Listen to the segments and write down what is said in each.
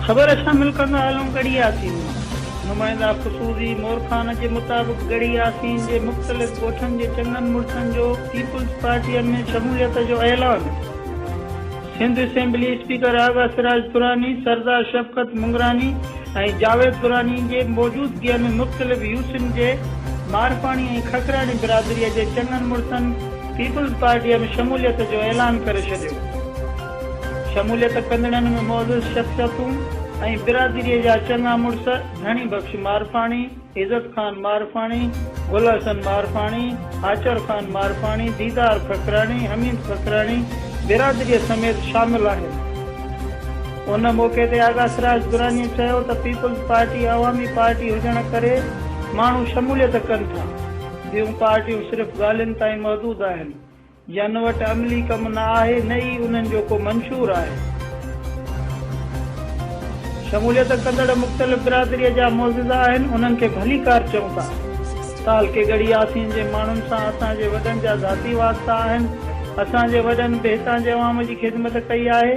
خبر شامل ڪندا هلون ڳڙهي ياسين مان نمائنده خصوصي مور خان جي مطابق ڳڙهي ياسين جي مختلف ڳوٺن جي چڱن مڙسن جو پيپلز پارٽيء ۾ شموليت جو اعلان. سنڌ اسيمبلي اسپيڪر آغا سراج دراني، سردار شفقت منگراني ۽ جاويد دراني جي موجودگيء ۾ مختلف يوسين جي مارفاڻي ۽ ککراڻي برادريء جي چڱن مڙسن پيپلز پارٽيء ۾ شموليت جو اعلان ڪري ڇڏيو. شموليت ڪندڙن ۾ معزز شخصيتون ۽ برادريء جا چڱا مڙس ڌڻي بخش مارفاڻي، عزت خان مارفاڻي، گل حسن مارفاڻي، آچر خان مارفاڻي، ديدار ککراڻي، حميد ککراڻي برادريء سميت شامل آهن. ان موقعي تي آغا سراج درانيء چيو ته پيپلز پارٽي عوامي پارٽي هجڻ ڪري ماڻهو شموليت ڪن ٿا، ٻيون پارٽيون صرف ڳالهين تائين محدود آهن. جن وٽ عملي ڪم نه آهي نه ئي انهن جو ڪو منشور آهي. شموليت ڪندڙ مختلف برادريء جا معزز آهن، انهن کي ڀليڪار چئون ٿا. تعلقي ڳڙهي ياسين جي ماڻهن سان اسان جي وڏن جا ذاتي واسطا آهن. اسان جي وڏن به هتان جي عوام جي خدمت ڪئي آهي.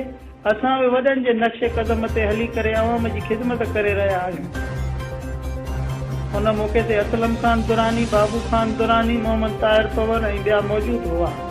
اسان به وڏن جي نقش قدم تي هلي ڪري عوام جي خدمت ڪري رهيا آهيون. ان موقعي تي اسلم خان دراني، بابو خان دراني، محمد طاهر پنهور ۽ ٻيا موجود هئا.